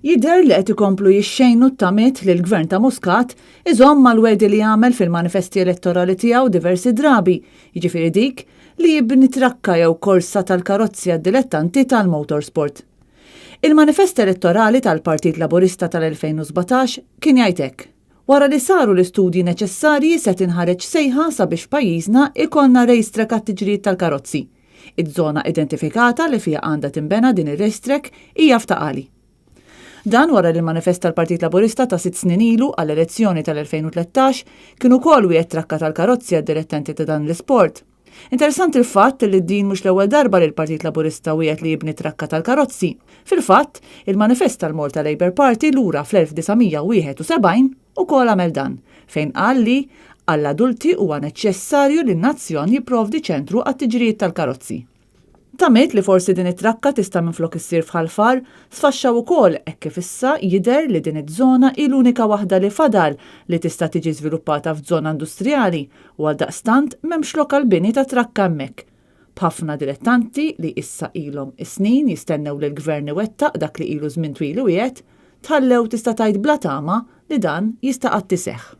Jidher li qed ikomplu jixxejnu t-tamiet li l-Gvern ta' Muscat iżomm mal-wegħdi li għamel fil-manifesti elettorali tiegħu diversi drabi, jiġifieri dik li jibni trakka jew korsa tal-karozzi għad-dilettanti tal-motorsport. Il-manifest elettorali tal-Partit Laburista tal-2017 kien jgħid hekk, Wara li saru l-istudji neċessarji se tinħareġ sejħa sabiex f'pajjiżna ikollna racetrack għat-tiġrijiet tal-karozzi. Iż-żona identifikata li fiha għandha tinbena din ir-racetrack hija f'Ta' Qali. Dan wara li l-manifest tal-Partit Laburista ta' sitt snin ilu għall-elezzjoni tal-2013 kien ukoll wiegħed trakka tal-karozzi għad-dilettenti ta' dan l-isport. Interessanti l-fatt li din mhux l-ewwel darba li l-Partit Laburista wiegħed li jibni trakka tal-karozzi. Fil-fatt, il-manifest tal-Malta Labour Party lura fl-1971 ukoll għamel dan, fejn qal li għall-adulti huwa neċċessarju li n-nazzjon jipprovdi ċentru għat-tiġrijiet tal-karozzi. Tamiet li forsi din it-trakka tista' minflok issir f'Ħal Far sfaxxaw ukoll hekk kif issa jidher li din iż-żona hi l-unika waħda li fadal li tista' tiġi żviluppata f'żona industrijali u għaldaqstant m'hemmx lok għall-bini ta' trakka hemmhekk b'ħafna dilettanti li issa ilhom is-snin jistennew lill-Gvern iwettaq dak li ilu żmien twil iwiegħed, tħallew tista' tgħid bla tama li dan jista' qatt iseħħ.